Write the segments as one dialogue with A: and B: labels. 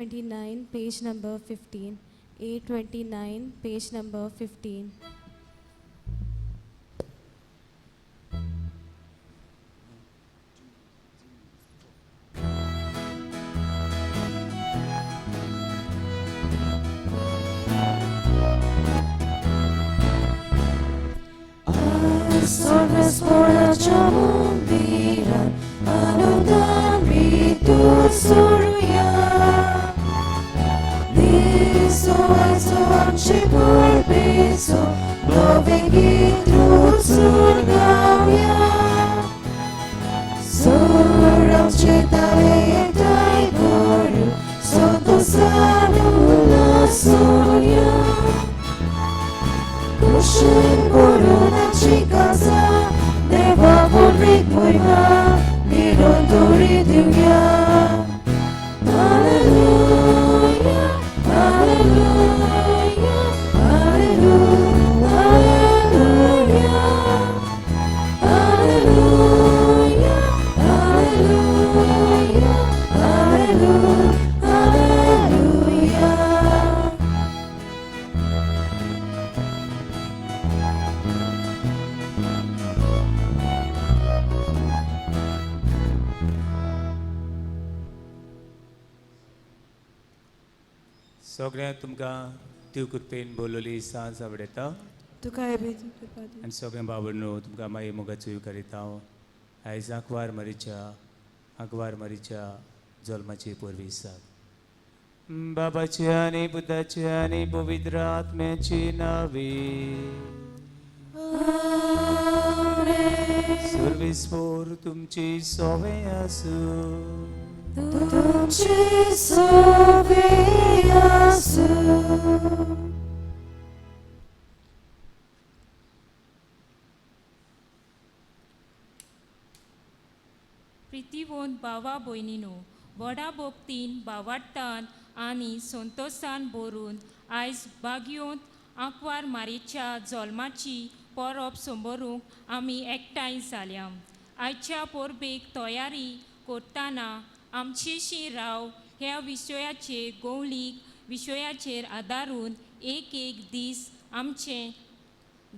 A: 29, page number 15. 829, page number 15.
B: अनुदान विद्युत सूर्या Peso, Hallelujah, hallelujah, hallelujah, hallelujah, hallelujah, hallelujah, hallelujah.
C: सगळ्यांक तुमकां देव कृपेन बोलवली सांज आवडटा
D: तुकाय बी कृपा दी.
C: आनी सगळ्यां बाबडनो तुमकां मागीर मोगाचो करीता हांव. आयज आंकवार मारीच्या जल्माची परबी आसा. बाबाची आनी पुताची आनी पवित्र आत्म्याची नावी. सर्वेस्पोर तुमची सोवे आसूं.
B: तुमचे सोवे आसूं.
E: प्रितीवोन भावा भयणीनो, व्हडा भक्तीन भावाडतान आनी संतोसान भरून आयज बागयोंत आंकवार मारीच्या जल्माची परब संबरूंक आमी एकठांय जाल्या. आयच्या परबेक तयारी करतना आमचेशी राव ह्या विशयाचेर गोवलीक विशयाचेर आदारून एक एक दीस आमचें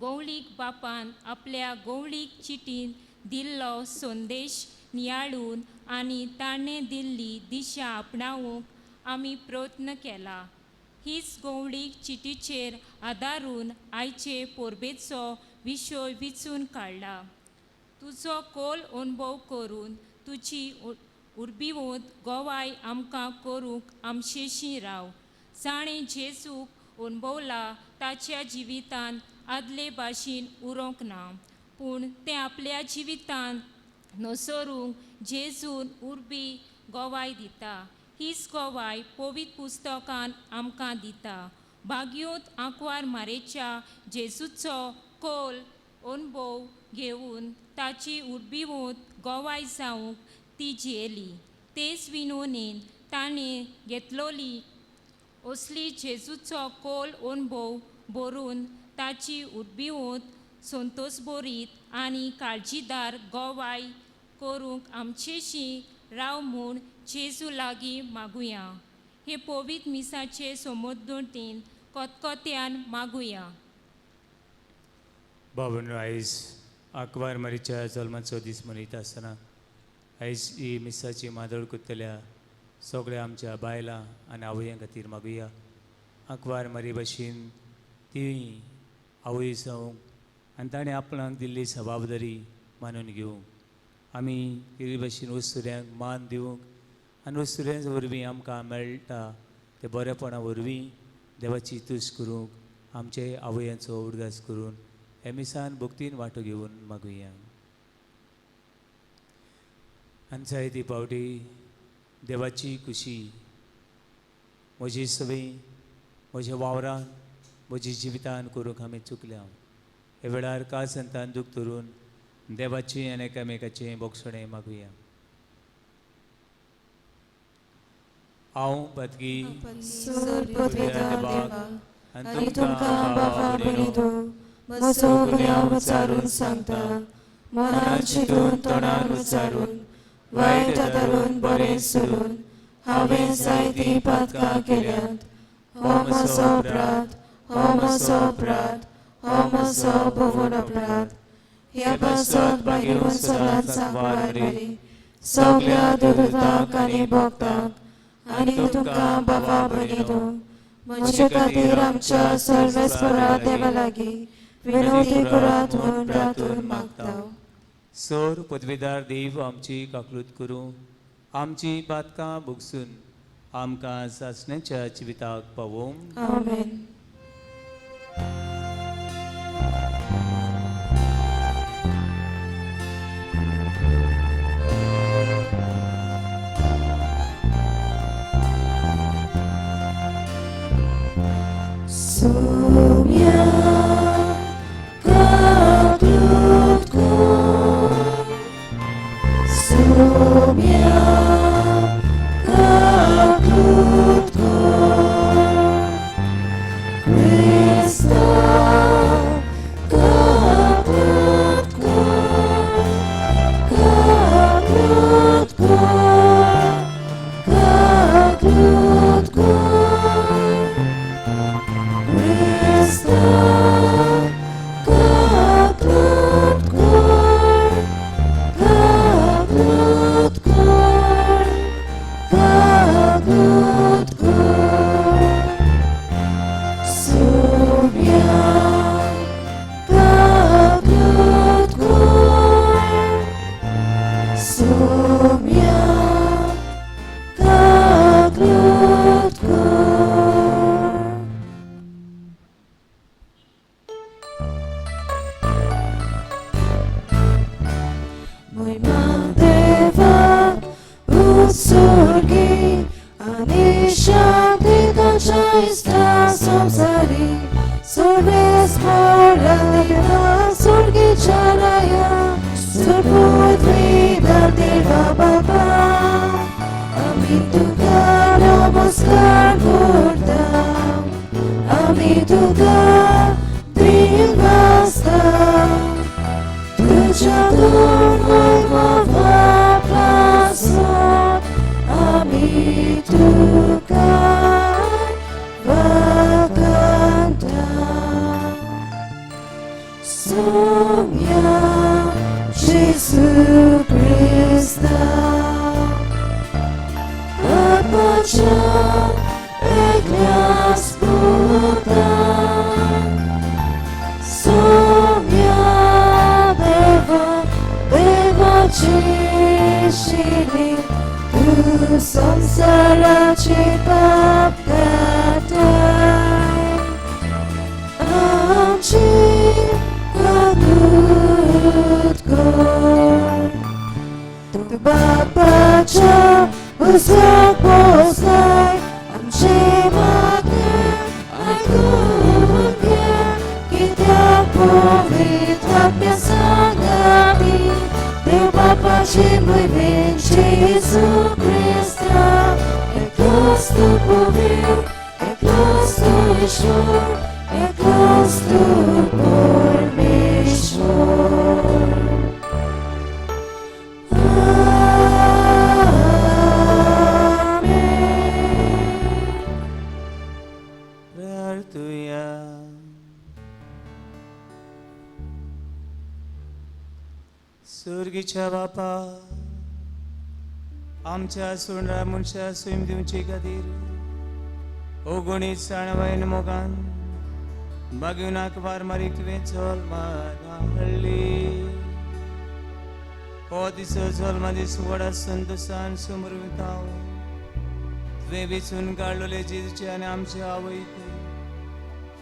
E: गोवलीक बापान आपल्या गोवलीक चिटीन दिल्लो संदेश नियाळून आनी ताणें दिल्ली दिशा आपणावंक आमी प्रयत्न केला. हीच गोवळीक चिटीचेर आदारून आयचे परबेचो विशय विचून काडला. तुजो कोल अणभव करून तुजी उर्बिवंत गोवाय आमकां करूंक आमशेशी राव. जाणें जेजूक अणभवला ताच्या जिवितान आदले भाशेन उरोंक ना, पूण तें आपल्या जिवितान नसरूंक जेजून उर्बी गोवाय दिता. हीच गोवाय पवित्र पुस्तकान आमकां दिता. बागयोंत आंकवार मारेच्या जेजूचो कोल अणभव घेवन ताची उर्बिवंत गोवाय जावंक ती जियेली. तेच विनोनेन ताणें घेतलोली असली जेजूचो कोल अणभव भरून ताची उर्बिवंत संतोशभरीत आनी काळजीदार गोवाय करूंक आमचेशी राव म्हूण जेजू लागीं मागुया. हे पवित्र मिसाचे समोदोटीन कोतकोत्यान मागुया.
C: बाबांनो, आयज आंकवार मारीच्या जल्माचो दीस मनयता आसतना आयज ही मिसाची मादळ करतल्या सगळ्या आमच्या बायलां आनी आवयां खातीर मागुया. आंकवार मारी भाशेन ती आवय जावंक आनी ताणें आपणाक दिल्ली जबाबदारी मानून घेवंक आमी तेरे भाशेन वस्तुऱ्यांक मान दिवंक आनी वस्तुऱ्यां वरवीं आमकां मेळटा ते बरेपणा वरवीं देवाची तुज करूंक आमचे आवयांचो उडगास करून हे मिसान भक्तीन वांटो घेवन मागुया. आनी जायते फावटी देवाची खुशी म्हजी सवय म्हज्या वावरान म्हज्या जिवितान करूंक आमी चुकल्या. हे वेळार कांय संतान दूख धरून देवाची आनी एकामेकाचें बोगसणें मागुया. हांव पदगी
B: देवा आनी तुमकां बाबा भयणीनो म्हजो गुन्यांव उच्चारून सांगता. मनान चिंतून तोंडान उच्चारून वायट आदारून बरें सोडून हांवें जायतीं पातकां केल्यांत. हो म्हजो अपराध, हो म्हजो अपराध, हो म्हजो भोवून अपराध. ह्या पासत भाग्यवंत सदांच आंकवार मारी, सगल्या देवदूतांक आनी भक्तांक आनी तुमकां बाबा भयणीनो म्हजे खातीर आमच्या सर्वेस्परा देवा लागीं विनवती करात म्हूण प्रार्थून मागता.
C: सोर पदवेदार देव आमची काकलूत करूं, आमची पातकां भोगसून आमकां सासण्याच्या जिविताक पावोवं.
B: आमेन. Soumya kaklutko, Soumya kaklutko, Krista kaklutko, kaklutko, kaklutko. Krista kaklutko, kaklutko, kaklutko. Soumya kaklutko, Soumya kaklutko. Moima deva utsurgi ani shanti tancha ista samsari surves moradeva surgi charaya surpudvi deva baba ami tuka namaskar kurta ami tuka trilvasta तुझ्या आमी तुका वखंता. Soumya Jesu Krista Apacha eklas puta Soumya Deva Deva Chishili Tu samsaraचे पाप काटाय आमची काकूत कर. तू बापाच्या उजव्याक बसलाय आमचे मागणें आयकून घे कित्याक पवित्र आत्म्या सांगाती देव बापाची म्हयमेन जेजू क्रिस्ता एकलोच तूं पवित्र एकलोच तूं ईश्वर एकलोच तूं परमेश्वर. आमेन.
C: प्रार्थुया. सुर्गीच्या बापा आमच्या सोंडा मनशा स्वयं दिवचे खातीर ओगुणीत साणवायन मोगान बागेवनाक वार मारीक तुवें जल्माक हाडली. हो दिसो जल्मा दीस व्हडा संतोशान समर्पितांव. तुवें वेंचून काडलेले जेजूचे आनी आमचे आवयक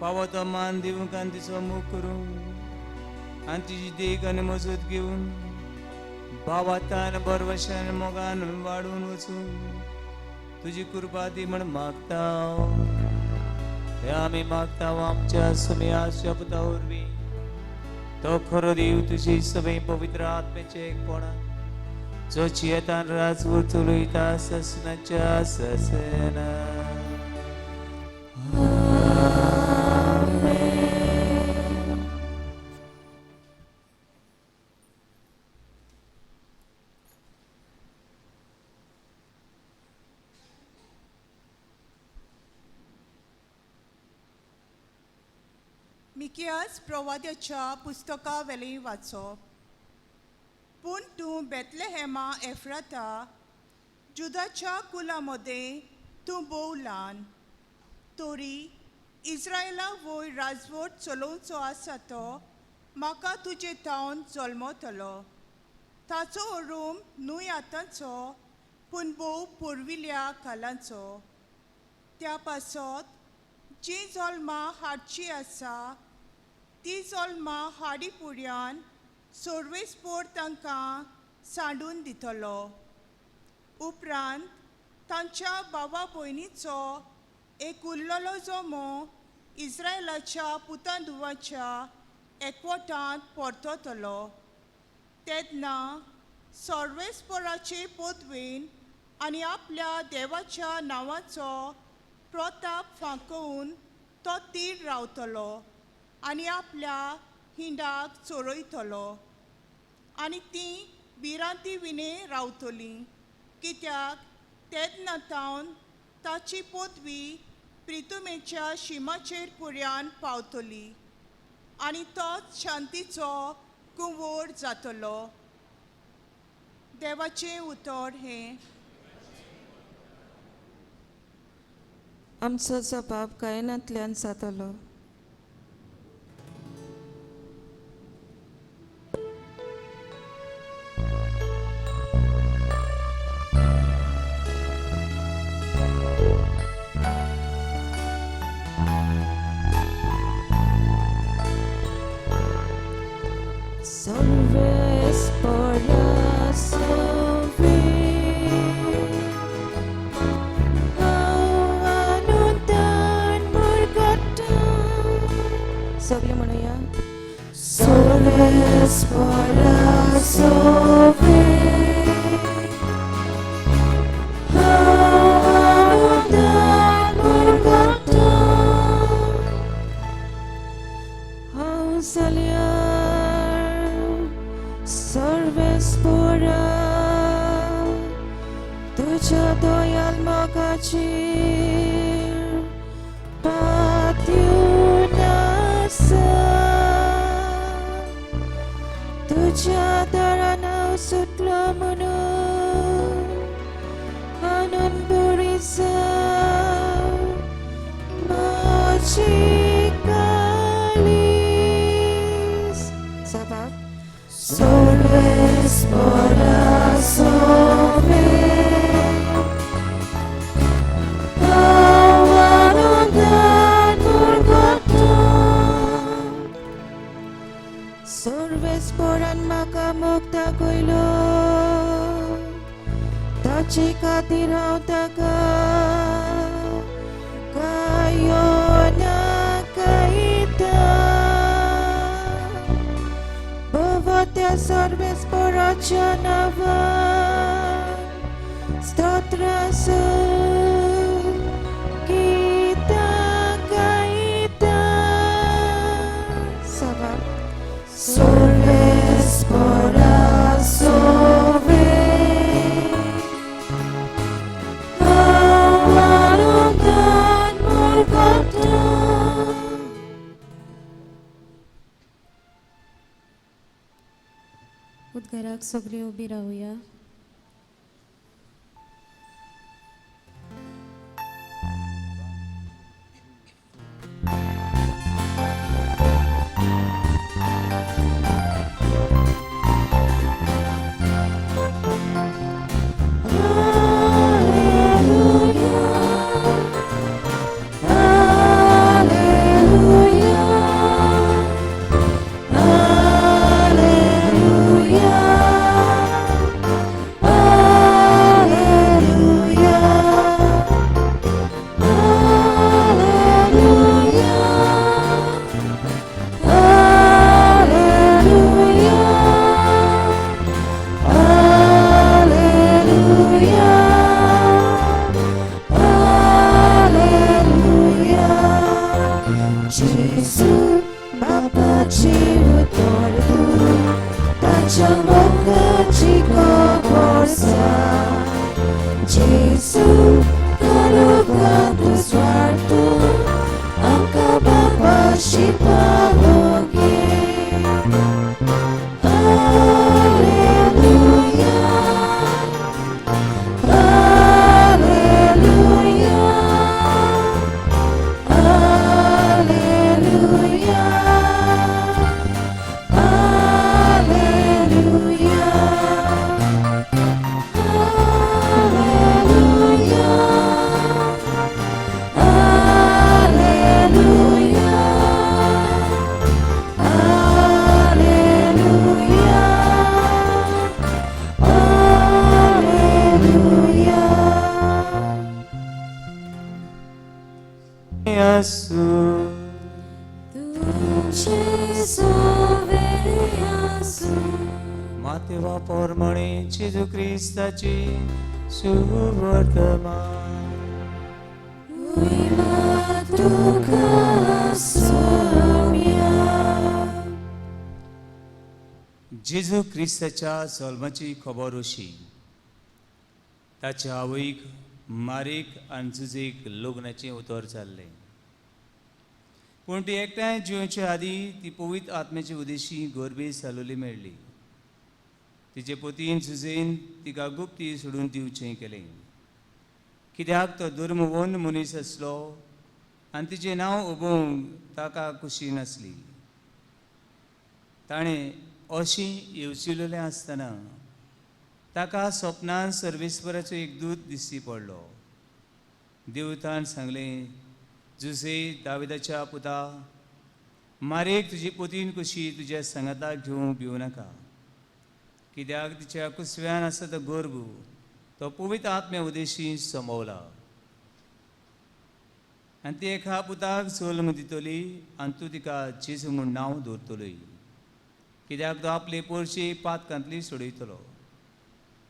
C: फावो तो मान दिवंक आनी तिचो मोग करूंक आनी तिची देख आनी मजत घेवन भावातान बरवशान मोगान वाडून वचूंक तुजी कृपा दी म्हण मागता. हे आमी मागता आमच्या सुम्या शब्दा वरवीं तो खरो देव तुजी सगळी पवित्र आत्म्याचे एकपणा जो जियेतान राजवट चलयता ससनाच्या ससना.
F: मिकियास प्रवाद्याच्या पुस्तका वेलें वाचप. पूण तूं बेतलेहेमा एफ्राता, जुदाच्या कुला मदें तूं भोव ल्हान, तरी इस्रायला वयर राजवट चलोवचो आसा तो म्हाका तुजे थावन जल्मतलो. ताचो अरूम न्हय आतांचो, पूण भोव पुर्विल्ल्या कालांचो. त्या पासत जी जल्मां हाडची आसा ती जल्मां हाडी पुड्यान सर्वेस्पोर तांकां सांडून दितलो. उपरांत तांच्या बाबा भयणीचो एक उरलेलो जमो इस्रायलाच्या पुतां धुवाच्या एकवटांत परततलो. तेन्ना सर्वेस्पोराचे पदवेन आनी आपल्या देवाच्या नांवाचो प्रताप फांकोवन तो तीर रावतलो आनी आपल्या हिंडाक चोरयतलो आनी ती भिरांती विणे रावतली, कित्याक तेन्ना तावन ताची पदवी प्रितुमेच्या शिमाचेर पुऱ्यान पावतली आनी तोच शांतीचो कुंवोर जातलो. देवाचें उतर हें.
B: आमचो जबाब गायनांतल्यान जातलो. सगळे म्हणूया. हांव जाल्यार सर्वेस्पोरा तुज्या दयाल मोगाचेर पातयेवन आसा. तुज्या दारान हांव सुटलो म्हणून आनंद बरी जावं म्हजी काळीज. जबाब. सर्वेस्पोरान म्हाका मुक्त दाखयलो, ताचे खातीर हांव ताका गायोना गायता. भोवत्या सर्वेस्पोराच्या नांवान स्तोत्रां गीतां गायता. सभा.
A: उद्गाराक सगळीं उबी रावया.
B: Hallelujah.
C: आसूं.
B: तुझे सोवे आसूं.
C: मातेवा पोरमणे जेजू क्रिस्ताची सुवर्तमान.
B: मोहिमा तुका सोम्या.
C: जेजू क्रिस्ताच्या जल्माची खबर अशी. ताच्या आवयक मारीक आनी जुजेक लग्नाचें उतर जाल्लें, पूण ती एकठांय जिवचे आदीं ती पवित्र आत्म्याचे उदेशी गोरबे सालोली मेळ्ळी. तिचे पोतीन जुजेन तिका गुप्ती सोडून दिवचें केलें, कित्याक तो दुर्मवन मनीस आसलो आनी तिचें नांव उबोवंक ताका खुशी नासली. ताणें अशी येवजिलेलें आसतना ताका सपनान सर्वेस्वराचो एक दूत दिश्टी पडलो. देवतान सांगलें, जुजे दाविदाच्या पुता, मारेक तुजी पोतीन कशी तुज्या सांगाताक घेवंक भिवं नाका, कित्याक तिच्या कुसव्यान आसा तो गोरगू तो पवित्र आत्म्या उदेशी समवला आनी ती एका पुताक जल्म दितली आनी तूं तिका जेजू म्हूण नांव दवरतली, कित्याक तो आपले पोरशी पातकांतली सोडयतलो.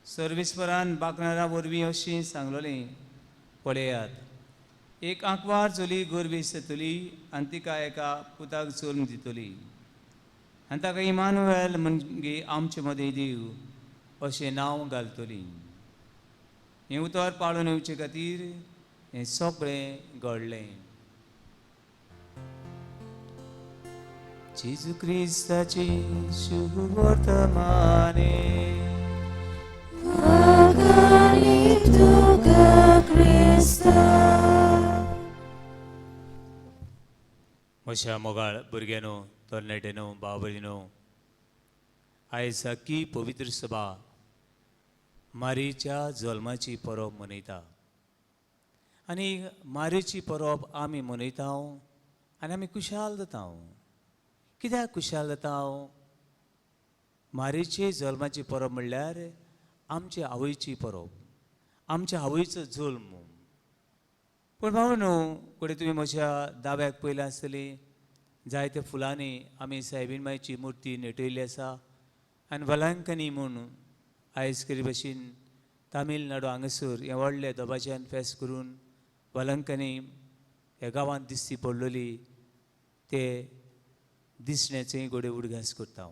C: सर्वेस्वरान बाकणारा वरवीं अशें सांगलोलें, पळयात, एक आंकवार चली गोरवेस जातली आनी तिका एका पुताक जल्म दितली आनी ताका इमानुएल म्हणजे आमचे मदें देव अशें नांव घालतली. हें उतर पाळून येवचे खातीर हें सगळें घडलें. जेजू क्रिस्ताची शुभवर्तमाने.
B: वागानी तुका क्रिस्ता.
C: म्हज्या मोगाळ भुरग्यांनो, तरणाट्यांनो, भाव भयणीनो, आयज सारकी पवित्र सभा मारीच्या जल्माची परब मनयता आनी मारीची परब आमी मनयता आनी आमी खुशाल जाता. कित्याक खुशाल जाता? मारीची जल्माची परब म्हणल्यार आमचे आवयची परब, आमच्या आवयचो जल्म. पूण भाव न्हू, फुडें तुमी म्हज्या दाव्याक पयल्या आसतली, जायत्या फुलांनी आमी सायबीण मायची मुर्ती नेटयल्ली आसा आनी वलांकनी म्हूण आयज केरी भशेन तामिळनाडू हांगासर हें व्हडलें दबाज्यान फेस्त करून वलंकनी ह्या गांवांत दिसती पडलेली ते दिसण्याचें गोडे उडगास करता.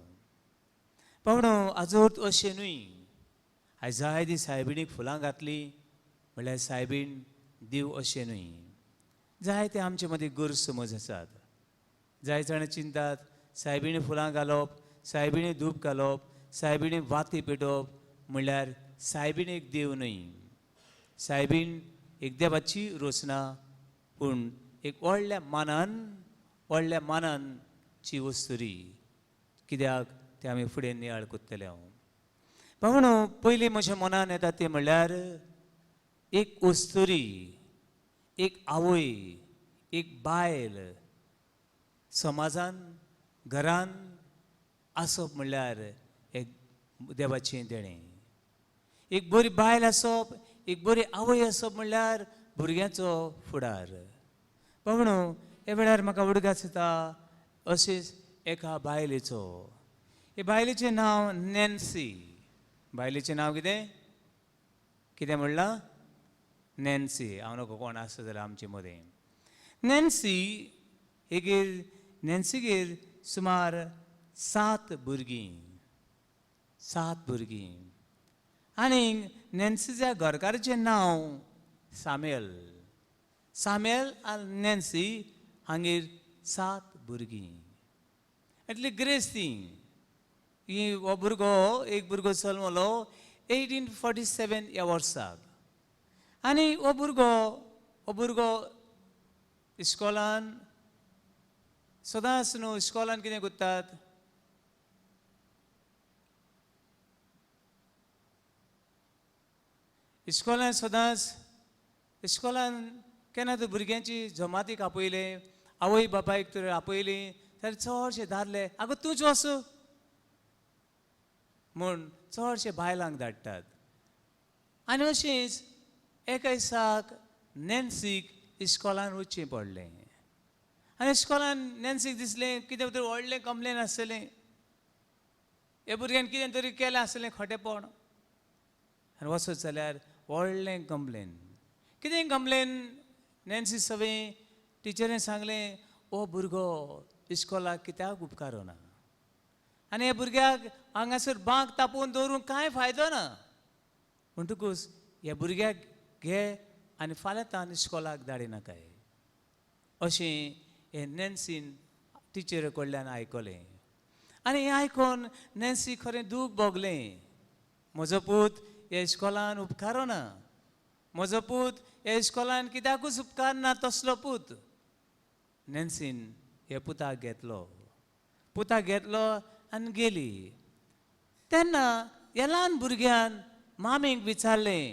C: पावणो आजोर अशें न्हय, आयज जाय ती सायबिणीक फुलां घातली म्हणल्यार सायबीण देव अशें न्हय. जायते आमचे मदीं गैरसमज आसात. जाय जाणां चिंतात सायबिणी फुलां घालप, सायबिणी धूप घालप, सायबिणी वाती पेटोवप म्हणल्यार सायबीण एक देव न्हय. सायबीण एक देवाची रचना, पूण एक व्हडल्या मानान, व्हडल्या मानानची वस्तुरी, कित्याक तें आमी फुडें नियाळ करतले. हांव पावणो पयलीं म्हज्या मनान येता तें म्हणल्यार एक वस्तुरी, एक आवय, एक बायल समाजान घरान आसप म्हणल्यार एक देवाचें देणें. एक बरी बायल आसप, एक बरी आवय आसप म्हणल्यार भुरग्यांचो फुडार. पावणो ह्या वेळार म्हाका उडगास येता अशेंच एका बायलेचो. हे बायलेचें नांव नॅन्सी. बायलेचें नांव कितें? कितें म्हणलां? नॅन्सी. हांव नको कोण आसा जाल्यार आमचे मदें. नॅन्सी हेगेर, नॅन्सीगेर सुमार 7 भुरगीं, 7 भुरगीं. आनी नॅन्सीच्या घरकाराचें नांव सामेल. सामेल आनी नॅन्सी हांगेर 7 भुरगीं. इतली ग्रेस ती. ही हो भुरगो, एक भुरगो जल्मलो 1847 ह्या वर्साक. आनी हो भुरगो, हो भुरगो इस्कॉलान सदांच न्हू, इस्कॉलान कितें करतात? इस्कॉलान सदांच, इस्कॉलान केन्ना तर भुरग्यांची जमातीक आपयले, आवय बापायक तर आपयली, तर चडशे दादले आगो तूंच वच म्हूण चडशे बायलांक धाडटात. आनी अशीच एका दिसाक नॅन्सीक इस्कॉलान वचचें पडलें. आनी इस्कॉलान नॅन्सीक दिसलें कितें तरी व्हडलें कंप्लेन आसतलें, ह्या भुरग्यान कितें तरी केलें आसतलें खोटेपण. आनी वचत जाल्यार व्हडलें कंप्लेन. कितें कंप्लेन? नॅन्सी सवें टिचरीन सांगलें, हो भुरगो इस्कॉलाक कित्याक उपकारना आनी ह्या भुरग्याक हांगासर बांक तापोवन दवरूंक कांय फायदो ना, म्हणटकूच ह्या भुरग्याक घे आनी फाल्यां तान इस्कॉलाक धाडिनाकाय. अशें हें नॅन्सीन टिचरी कडल्यान आयकलें. आनी हें आयकून नॅन्सी खरें दूख भोगलें, म्हजो पूत ह्या इस्कॉलान उपकारना, म्हजो पूत ह्या इस्कॉलान कित्याकूच उपकारना तसलो पूत. नॅन्सीन ह्या पुताक घेतलो, पुताक घेतलो आनी गेली. तेन्ना ह्या ल्हान भुरग्यान मामीक विचारलें,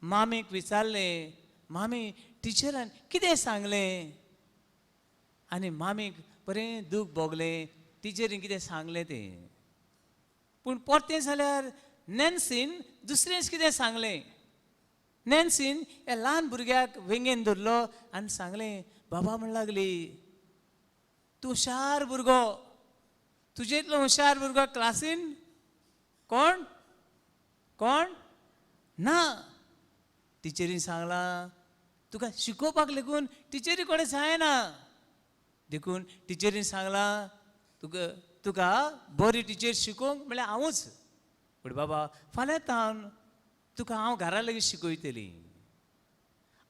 C: मामीक विचारलें, मामी टिचरान कितें सांगलें? आनी मामीक बरें दूख भोगलें टिचरीन कितें सांगलें तें. पूण परतें जाल्यार नॅन्सीन दुसरेंच कितें सांगलें. नॅन्सीन ह्या ल्हान भुरग्याक वेंगेन धरलो आनी सांगलें, बाबा म्हण लागली, तूं हुशार भुरगो, तुजे इतलो हुशार भुरगो क्लासीन कोण कोण ना. टिचरीन सांगलां तुका शिकोवपाक लेगून टिचरी कडेन जायना, देखून टिचरीन सांगलां तुका तुका बरी टिचर शिकोवंक म्हणल्यार हांवूच. पूण बाबा फाल्यां तावन तुका हांव घरा लागीं शिकयतली,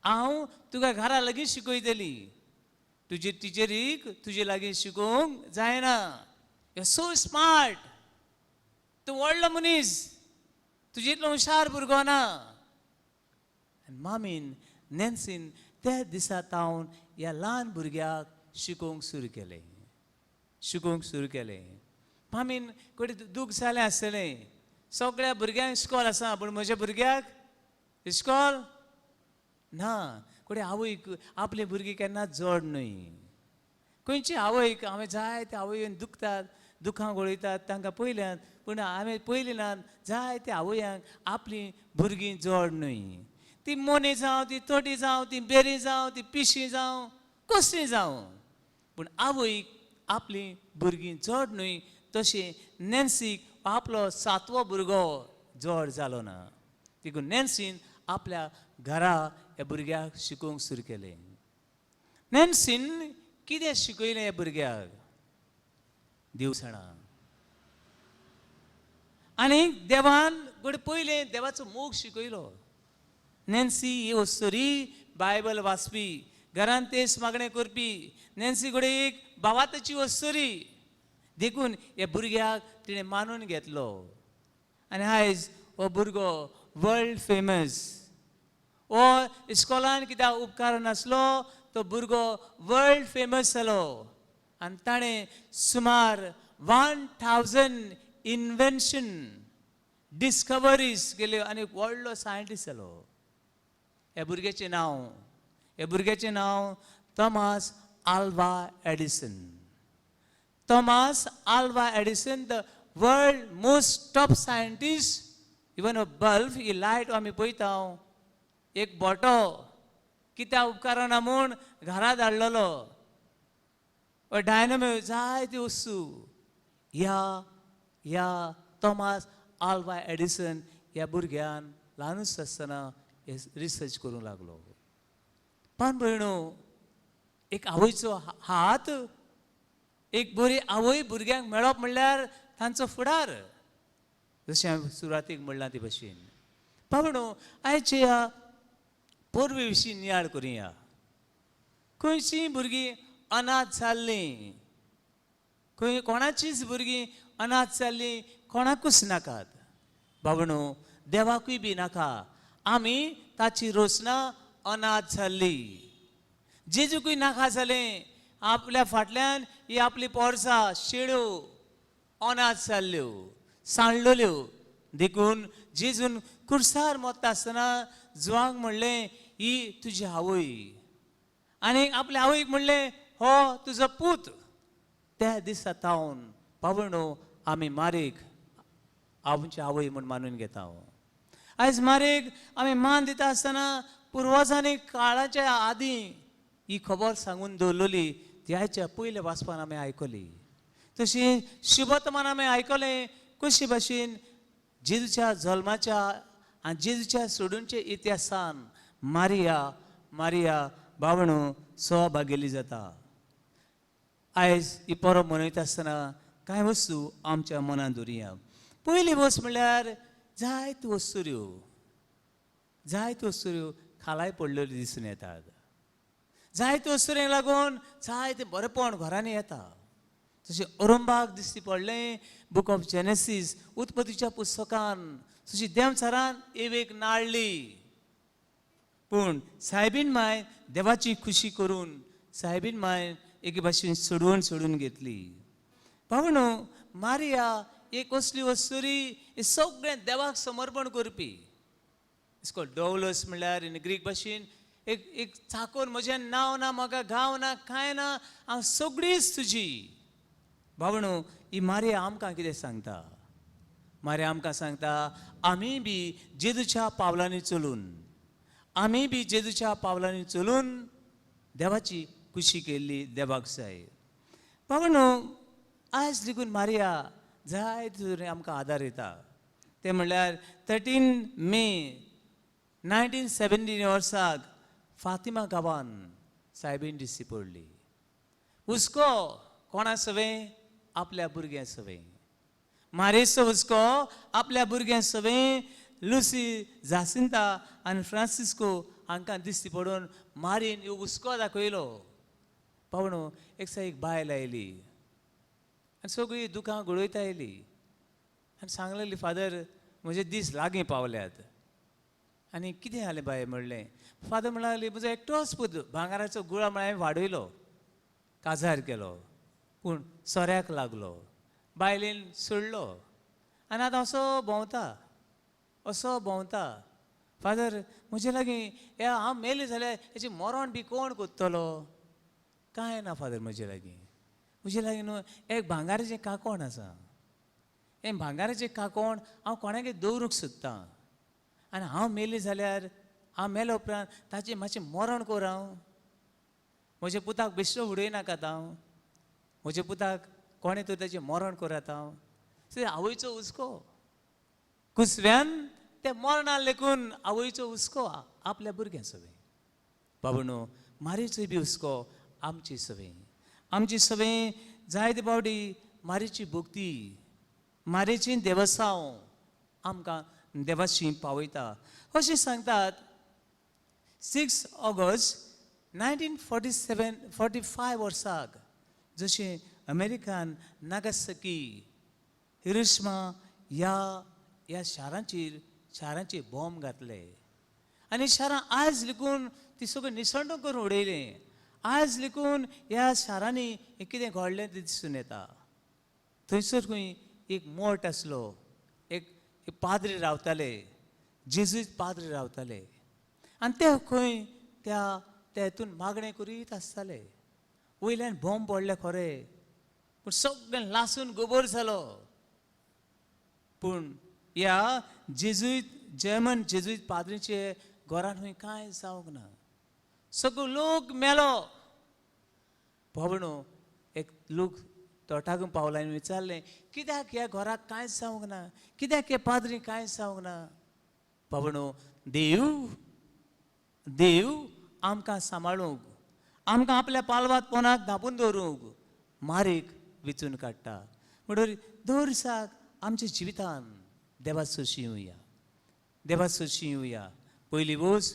C: हांव तुका घरा लागीं शिकयतली, तुजे टिचरीक तुजे लागीं शिकोवंक जायना. You are so smart, तूं व्हडलो मनीस, तुजे इतलो हुशार भुरगो ना. आनी मामीन नॅन्सीन त्या दिसा तावन ह्या ल्हान भुरग्याक शिकोवंक सुरू केलें, शिकोवंक सुरू केलें. मामीन कडेन दूख जालें आसतलें, सगळ्या भुरग्यांक इस्कॉल आसा पूण म्हज्या भुरग्याक इस्कॉल ना. कडेन आवयक आपली भुरगीं केन्नाच जड न्हय. खंयची आवयक हांवें जायते आवयन दुखतात, दुखां गळयतात तांकां पयल्यात, पूण हांवें पयलीं नात जायते आवयांक आपलीं भुरगीं जड न्हय. ती मोनी जावं, ती तोटी जावं, ती बेरी जावं, ती पिशी जावं, कसली जावं, पूण आवयक आपलीं भुरगीं जड न्हय. तशें नॅन्सीक आपलो सातवो भुरगो जड जालो ना, देखून नॅन्सीन आपल्या घरा ह्या भुरग्याक शिकोवंक सुरू केलें. नॅन्सीन कितें शिकयलें ह्या भुरग्याक? देवसणां. आनी देवान गोड पयलें देवाचो मोग शिकयलो. नॅन्सी ही वस्तुरी बायबल वाचपी, घरान तेच मागणें करपी. नॅन्सी घडये एक भावाताची वस्तुरी, देखून ह्या भुरग्याक तिणें मानून घेतलो. आनी आयज हो भुरगो वर्ल्ड फेमस. हो इस्कॉलान कित्याक उपकार नासलो तो भुरगो वर्ल्ड फेमस जालो. आनी ताणें सुमार 1000 इन्वेन्शन डिस्कवरीज केल्यो आनी एक व्हडलो सायंटिस्ट जालो. ह्या भुरग्याचें नांव, ह्या भुरग्याचें नांव Thomas Alva Edison. Thomas Alva Edison the world most top scientist. Even a bulb he light आमी पळयता, एक बोटो कित्याक उपकारना म्हूण घरा धाडलेलो, डायनामो जायती वस्तू ह्या ह्या थॉमास आल्वा एडिसन ह्या भुरग्यान ल्हानूच आसतना हे रिसर्च करूंक लागलो. पण भयणो, एक आवयचो हात, एक बरी आवय भुरग्यांक मेळप म्हणल्यार तांचो फुडार, जशें हांवें सुरवातीक म्हणलां ते भशेन. पावणो, आयचे ह्या पोरवे विशीं नियाळ करुया. खंयचीं भुरगीं अनाथ जाल्लीं, खंय कोणाचीच भुरगीं अनाथ जाल्लीं कोणाकूच नाकात. बाबणो, देवाकूय बी नाका. आमी ताची रोसना अनाथ जाल्ली. जेजूकूय नाका जालें, आपल्या फाटल्यान ही आपली पोरसां शेळ्यो अनाथ जाल्ल्यो, सांडलेल्यो. देखून जेजून कुर्सार मोत्ता आसतना जुवांक म्हणलें, ही तुजी आवय, आनी आपल्या आवयक म्हणलें, हो तुजो पूत. त्या दिसा तावन पावणो आमी मारीक आमची आवय म्हूण मानून घेता.
G: आयज मारेक आमी मान दिता आसतना पुर्वजांनी काळाच्या आदीं ही खबर सांगून दवरलेली ती आयच्या पयल्या वाचपान आमी आयकली. तशी शुभतमान आमी आयकलें कशे भाशेन जेजूच्या जल्माच्या आनी जेजूच्या सोडूनच्या इतिहासान मारिया मारिया बावणू सहभागेली जाता. आयज ही परब मनयता आसतना कांय वस्तू आमच्या मनांत दवरुया. पयली वस्त म्हणल्यार जायत्यो वस्तुऱ्यो, जायत्यो वस्तुऱ्यो खालाय पडलेल्यो दिसून येतात. जायत्यो वस्तुऱ्यांक लागून जायतें बरेपण घरांनी येता. तशें अरंबाक दिसती पडलें बूक ऑफ जेनेसीस उत्पत्तीच्या पुस्तकान तशी देंवचारान एवेक नाडली, पूण सायबीन माय देवाची खुशी करून सायबीन माय एके भाशेन सोडवून सोडून घेतली. पावणू मारिया एक असली वस्तुरी ही सगळें देवाक समर्पण करपी. It's called डोवलस म्हणल्यार इन ग्रीक भाशेन एक एक चाकोर, म्हजें नांव ना, म्हाका गांव ना, कांय ना, हांव सगळीच तुजी. बावणू ही मारिया आमकां कितें सांगता? मारिया आमकां सांगता आमी बी जेजूच्या पावलांनी चलून, आमी बी जेजूच्या पावलांनी चलून देवाची खुशी केल्ली देवाक जाय. बावणू आयज लेगून मारिया जायते तरेन आमकां आदार दिता. तें म्हणल्यार 13 मे 1917 वर्साक फातिमा गांवान सायबीन दिसती पडली. हुस्को कोणा सवें? आपल्या भुरग्यां सवें. मारेचो हुस्को आपल्या भुरग्यां सवें लुसी जासिंता आनी फ्रांसिस्को हांकां दिसती पडून मारीन ह्यो हुस्को दाखयलो. पावणो एक दिसा एक बायल आयली आनी सगळीं दुकां गळयत आयली आनी सांगलेली, फादर म्हजे दीस लागीं पावल्यात. आनी कितें जालें बाय म्हणलें. फादर म्हणूंक लागली म्हजो एकटोच पूत भांगराचो गुळा म्हळ्यार हांवें वाडयलो, काजार केलो, पूण सोऱ्याक लागलो, बायलेन सोडलो आनी आतां असो भोंवता असो भोंवता. फादर म्हजे लागीं हे हांव मेलें जाल्यार हेचें मरण बी कोण कोत्तलो? कांय ना फादर म्हजे लागीं, म्हजे लागीं न्हू एक भांगाराचें काकोण आसा. हें भांगाराचें काकोण हांव कोणागेर दवरूंक सोदतां आनी हांव मेलें जाल्यार हांव मेल्या उपरांत ताचें मातशें मरण कर. हांव म्हज्या पुताक बेश्टो उडयनाकात, हांव म्हज्या पुताक कोणें तर ताचें मरण करात. हांव आवयचो हुस्को कुसव्यान ते मरणां लेखून आवयचो हुस्को आपल्या भुरग्यां सवें. बाबा मारीचोय बी हुस्को आमची सवें, आमची सवें जायते फावटी मारीची भक्ती, मारीची देवसांव आमकां देवाशी पावयता अशें सांगतात. 6 ऑगस्ट 1947-45 वर्साक जशें अमेरिकान नागासकी, हिरोशिमा ह्या ह्या शारांचेर शारांचेर बॉम्ब घातले आनी शारां आयज लेगून ती सगळीं निसणटो करून उडयलें. आयज लेगून ह्या शारांनी हें कितें घडलें तें दिसून येता. थंयसर खंय एक मोठ आसलो, एक पाद्री रावताले, जेजुईत पाद्री रावताले आनी ते खंय त्या त्या हितून मागणें करीत आसताले. वयल्यान बॉम्ब पडले खरें, पूण सगळें लासून गोबोर जालो. पूण ह्या जेजुईत जर्मन जेजुईत पाद्रीचे घरान खंय कांय जावंक ना, सगळो लोक मेलो. बाबणो एक लोक तोटाक पावला आनी विचारलें, कित्याक ह्या घराक कांयच जावंक ना, कित्याक हे पाद्री कांयच जावंक ना? बाबणो देव देव आमकां सांबाळूंक, आमकां आपल्या पालवात पोनाक धांपून दवरूंक मारीक विचून काडटा. म्हणटकीर दर दिसाक आमच्या जिवितान देवा सोशी येवया, देवा सोशी येवया. पयली वोस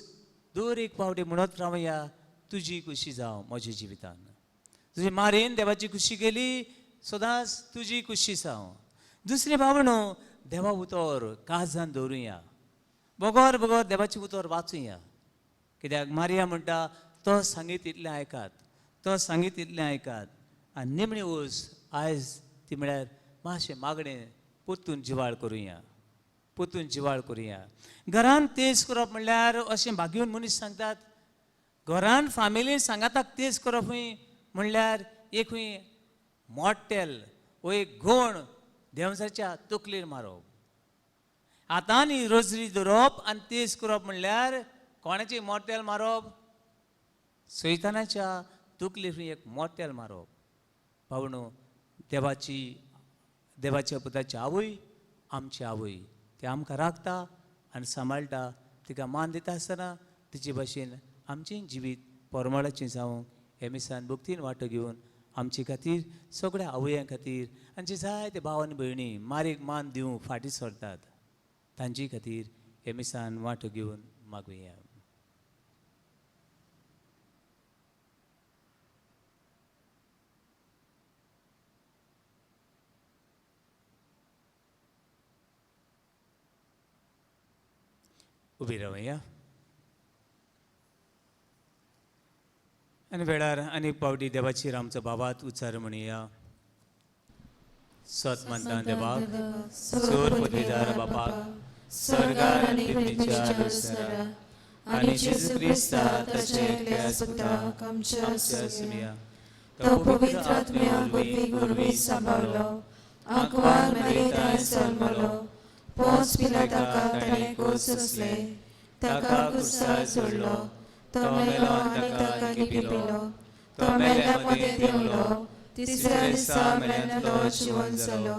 G: दर एक फावटी म्हणत रावया, तुजी खुशी जावं म्हज्या जिवितान. तुजी मारेन देवाची खुशी केली, सदांच तुजी खुशी जावं. दुसरें बाबणो देवा उतर काळजान दवरुया, बगर बगर देवाचें उतर वाचुया. कित्याक मारिया म्हणटा तो सांगीत इतलें आयकात, तो सांगीत इतलें आयकात. आनी निमणी वोस आयज ती म्हळ्यार मातशें मागणें परतून जिवाळ करुया, परतून जिवाळ करुया. घरान तेज करप म्हणल्यार अशें भाग्यवन मनीस सांगतात, घरान फामिलीन सांगाताक तेज करप खंय म्हणल्यार एक खंय मोटेल वो एक गोण देंवचाच्या तकलेर मारप. आतां रोजरी दवरप आनी तेज करप म्हणल्यार कोणाची मोटेल मारप? सैतानाच्या तकलेर एक मोटेल मारप. पावणो देवाची देवाच्या पुताची आवय आमची आवय, ती आमकां राखता आनी सांबाळटा. तिका मान दिता आसतना तिचे भाशेन आमचें जिवीत परमळाचें जावं हे मिसान भक्तीन वांटो घेवन आमचे खातीर सगळ्या आवयां खातीर आनी जे जायते भाव आनी भयणी मारीक मान दिवंक फाटीं सरतात तांचे खातीर हे मिसान वांटो घेवन मागुया. उबी रावया आनी वेळार आनीक पावटी देवाचेर आमचो बाबात उच्चार म्हणया. सत मानता देवाक, सोर पदवीदार बापाक, स्वर्गार आनी पृथ्वीच्या दुसरा आनी जेजू क्रिस्ता ताचे एकल्या पुताक आमच्या सुमया, तो पवित्र आत्म्या वरवीं सांबाळलो,
B: आंकवार मरेताय जल्मलो, पोंच पिलाताका ताणें कोस सोंसले, ताका कुर्सार चडलो, तो मेलो आनी ताका लिपिलो, तो मेल्या मदें देंवलो, तिसऱ्या दिसा मेल्यांतलो जिवन जालो,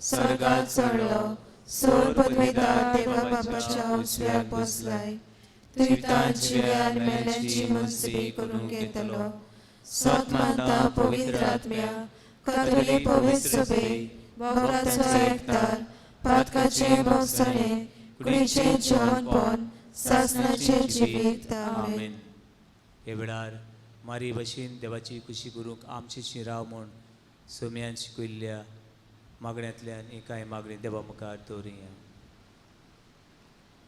B: स्वर्गात चडलो, सोर पदवेदार देवा बापाच्या उजव्याक बसलाय, तुयतां जिव्या आनी मेल्यांची मुंजबी करूंक येतलो. सत मानता पवित्र आत्म्या, कातोलीक पवित्र सभे, भक्ताचो एकतार, पातकाचें भोगसणें, कुडीचें जिवनपण, सासणाचें जिवीत. आमेन.
G: हे वेळार मारी भशेन देवाची खुशी करूंक आमची राव म्हूण सोम्यान शिकयल्ल्या मागण्यांतल्यान ही कांय मागणी देवा मुखार दवरुया.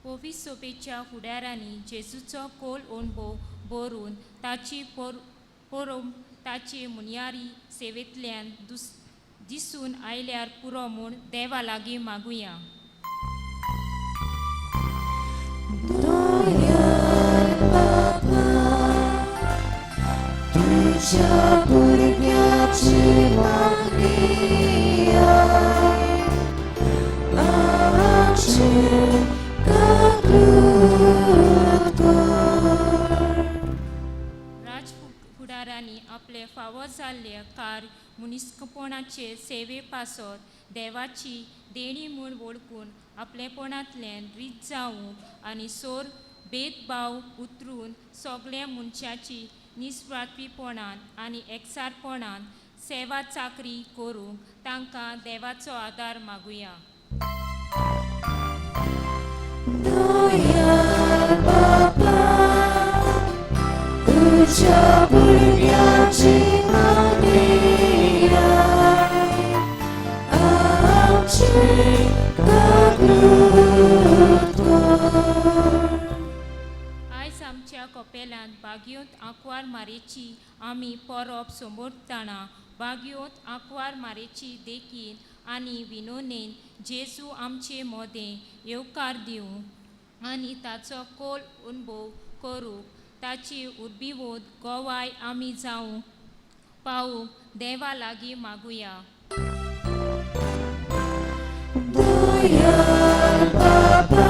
E: पवित्र सोबेच्या फुडारांनी जेजूचो कोल अणभव बरोवन ताची पोरोम ताचे मुनयारी सेवेंतल्यान दिसून आयल्यार पुरो म्हूण देवा लागीं मागुया.
B: तुझ्या भुरग्याची मागणी आमचे कबूल कर.
E: राज फुडारांनी आपले फावो जाल्ले कार्य मनीसपणाचे सेवे पासत देवाची देणी म्हूण वळखून आपलेपणांतल्यान रीत जावंक आनी सोर भेदभाव उतरून सगल्या मनशाची निस्वार्थीपणान आनी एकसारपणान सेवा चाकरी करूंक तांकां देवाचो आदार मागुया.
B: दयाळ बापा, तुझ्या भुरग्याची मागणी आमचे कबूल कर.
E: आयज आमच्या कपेलांत बागयोंत आंकवार मारेची आमी परब समोरतना बागयोंत आंकवार मारेची देखीन आनी विनोनेन जेजू आमचे मोदें येवकार दिवंक आनी ताचो कोल अणभव करूंक ताची उर्बीवोद गोवाय आमी जावंक पावूंक देवा लागीं मागुया.
B: दयाळ बापा,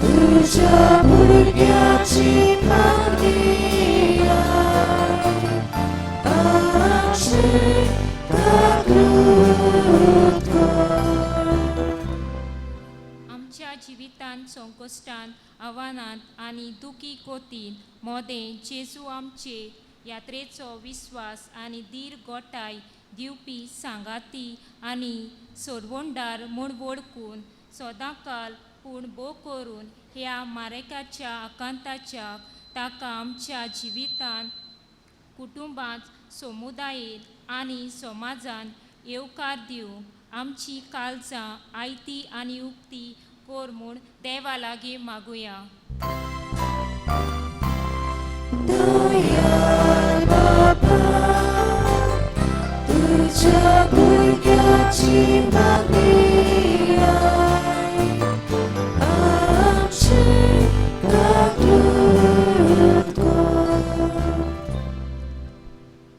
B: तुझ्या भुरग्याची मागणी आमचे कबूल कर.
E: आमच्या जिवितांत संकश्टांत आव्हानांत आनी दुखी कोतीन मोदें जेजू आमचे यात्रेचो विस्वास आनी धीर गोठाय दिवपी सांगाती आनी सोडवणदार म्हूण वळखून सदांकाल पूण भोव करून ह्या मारेकाच्या आकांताच्या ताका आमच्या जिवितांत कुटुंबांत समुदायेन आनी समाजान येवकार दिवंक आमची काळजां आयती आनी उक्ती कर म्हूण देवा लागीं मागुया.
B: दयाळ बापा, तुझ्या भुरग्याची मागणी आमचे कबूल कर.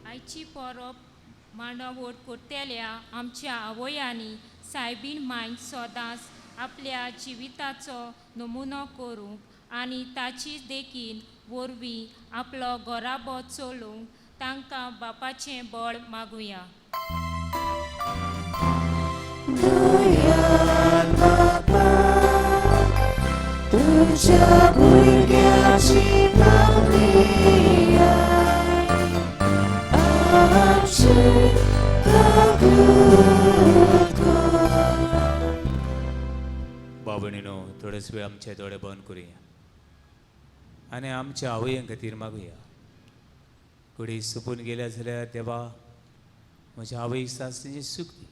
E: आयची परब मांडावळ करतल्या आमच्या आवयांनी सायबीण मांयक सदांच आपल्या जिविताचो नमुनो करूंक आनी ताची देखीन वरवीं आपलो गोराबो चलोवंक तांकां बापाचें बळ मागुया.
B: दुयान बापा तुज्या भुरग्याची पावली आमचे काकूत कर.
C: बाबणीनो, थोडेच वेळ आमचे दोळे बंद करुया आनी आमच्या आवयां खातीर मागुया. कुडी सोंपून गेल्या जाल्यार देवा म्हज्या आवयक सासणेची सूख दी.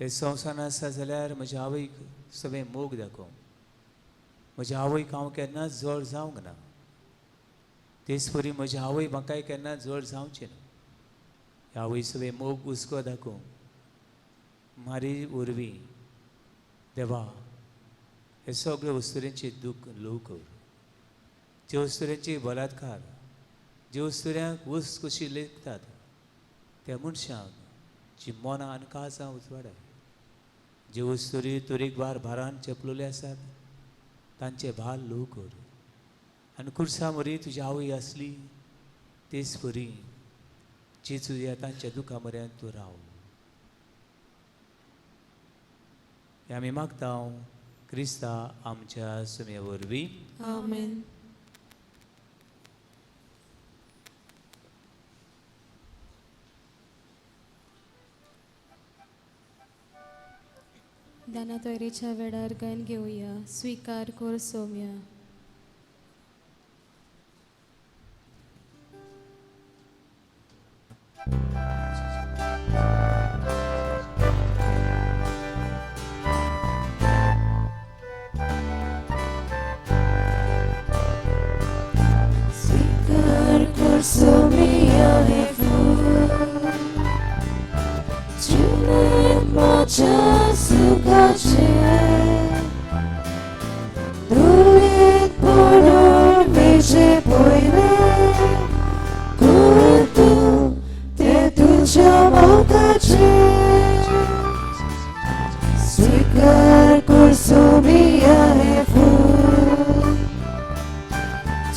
C: हे संवसारान आसा जाल्यार म्हज्या आवयक सगळें मोग दाखोवं. म्हज्या आवयक हांव केन्नाच जड जावंक ना, तेच परी म्हजी आवय म्हाकाय केन्ना जड जावचें ना. ह्या आवय सगळें मोग हुस्को दाखोवं मारी वरवीं देवा हे सगळे वस्तुऱ्यांचे दूख ल्हव कर. ज्या वस्तुऱ्यांची बलात्कार, ज्या वस्तुऱ्यांक वस्त कशी लेखतात त्या मनशांक जी मनां आनी काळजां उजवाडाय. जे वस्तुरी तरेकवार भारान चेपलेले आसात तांचे भार ल्हव कर. आनी खुर्सा मरी तुजी आवय आसली तेच परी जेजू ह्या तांच्या दुखा म्हऱ्यांत तूं राव. हें आमी मागता क्रिस्ता आमच्या सुम्या वरवीं.
B: आमेन.
A: दाना तयरेच्या वेळार गायन घेवया. स्विकार कर सोम्या.
B: स्वीकार कर सोम्या हे फूल जिणेंत म्हज्या सुखाचें दुरीत पडून वेचे पयलें कर तूं तें तुज्या मोगाचें. स्वीकार कर सोम्या हे फूल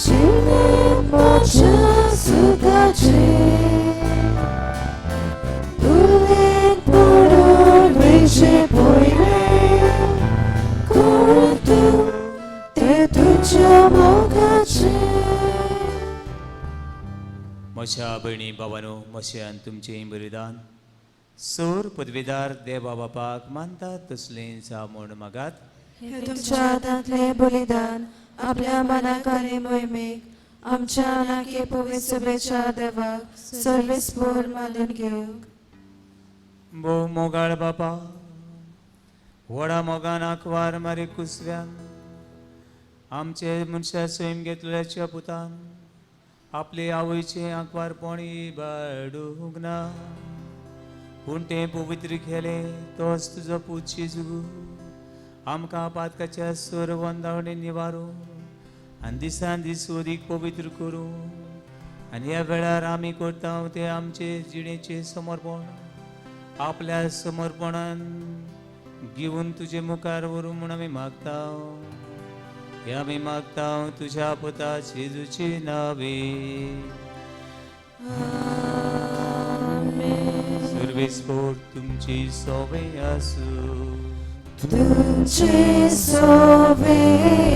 B: जिणेंत म्हज्या सुखाचें दुरीत पडून वेचे पयलें कर तूं तें तुज्या मोगाचें.
C: म्हज्या भयणी बाबानो, म्हज्यान तुमचें बलिदान सोर पदवीदार देवा बापाक मानतात तसलें जावं म्हूण मागात.
B: हे तुमच्या हातांतलें बलिदान आपल्या मनाक आनी मोहिमेक आमच्या आनाके पवित्र सभेच्या देवाक सर्वेस्पोर मानून घेवंक.
C: भोव मोगाळ बापा, व्हडा मोगान आंकवार मारी कुसव्यान आमचे मनशा सैम घेतल्याच्या पुतान आपले आवयचे आंकवारपण इबाडूंक ना, पूण तें पवित्र केलें तोच तुजो पूत जेजू आमकां पातकाच्या सोर वंदावणे निवारूं आनी दिसान दीस अदीक पवित्र करूं. आनी ह्या वेळार आमी करता तें आमचे जिणेचें समर्पण आपल्या समर्पणान घेवन तुजे मुखार व्हरूं म्हूण आमी मागता. हे आमी मागता तुज्या पुता जेजूचे नावे. सर्वेस्पोर तुमची सोवे आसूं.
B: तुमचे सोवे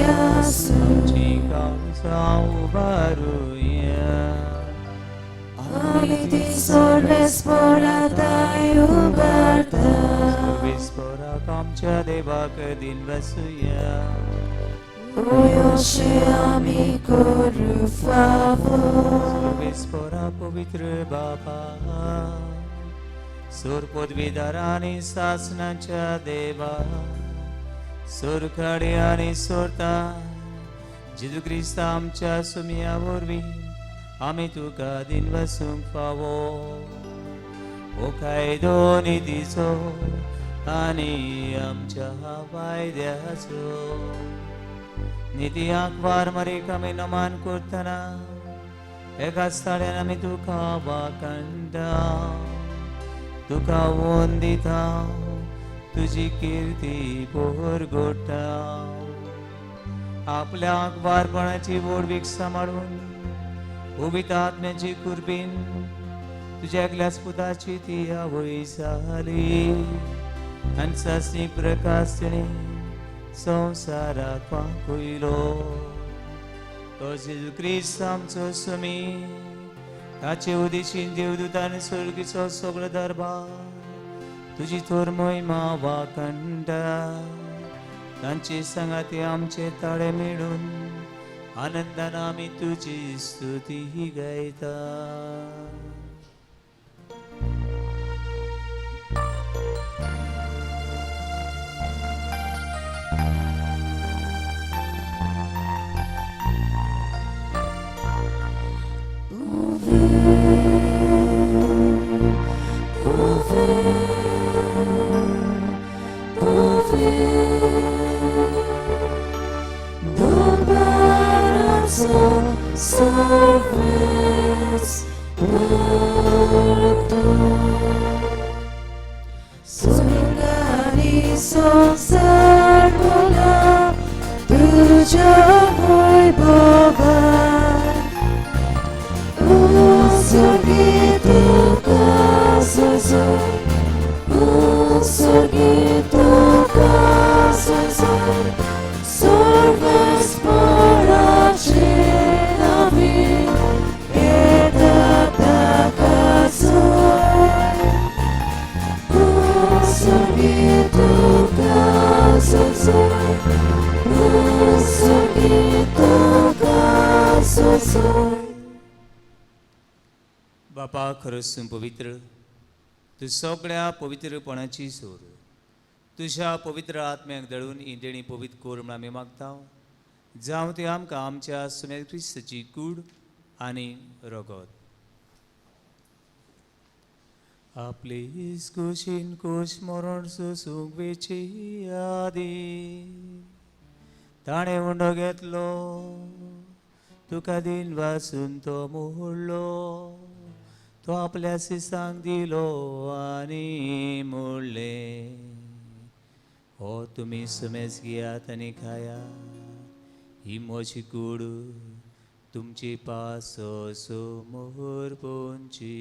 B: आसूं.
C: तुमची काळजां उबारुया.
B: आमी ती सर्वेस्पोराताय उबारता.
C: सर्वेस्पोराक आमच्या देवाक दिन वसुया.
B: ओयोशे आमी करू फावो.
C: सर्वेस्पोरा पवित्र बापा, सोर पदवीदार आनी सासणाच्या देवा, सोरखाडी आनी सोरता जेजू क्रिस्ता आमच्या सुमया वरवीं आमी तुका दिन वसूंक फावो. हो कायदो नितीचो आनी आमच्या फायद्याचो. निती आंकवार मरेक आमी नमान करतना एका स्थाड्यान आमी तुका वाखणटा, तुका वंदिता,
G: तुजी किर्ती पोरगोटा. आपल्या वारपणाची व्हडवीक सांबाळून पवित्र आत्म्याची कुर्बीन तुज्या एकल्याच पुताची ती आवय जाली आनी सासणी प्रकाश तिणें संवसाराक वांकयलो. तो जेजू क्रिस्त आमचो स्वामी, ताचे उदेशीन देवदूत आनी स्वर्गीचो सगळो दरबार तुजी थोर महिमा वाखणटा. तांचे सांगाती आमचे ताळे मेळून आनंदान आमी तुजी स्तुती गायता. बापा खरोच तूं पवित्र, तूं सगळ्या पवित्रपणाची सोर. तुज्या पवित्र आत्म्याक दळून ही देणी पवित्र कर म्हूण आमी मागता. जावं ती आमकां आमच्या सुमेर क्रिस्ताची कूड आनी रगत. आपली कुशीन कूश मरण सोसूंक वेची आदी ताणें उंडो घेतलो, तुका दिन वासून तो मोडलो, तो आपल्या सिसांक दिलो आनी मोडलें, हो तुमी सुमेज घेयात आनी खाया, ही म्हजी कूड तुमची पासो समोर पोंची.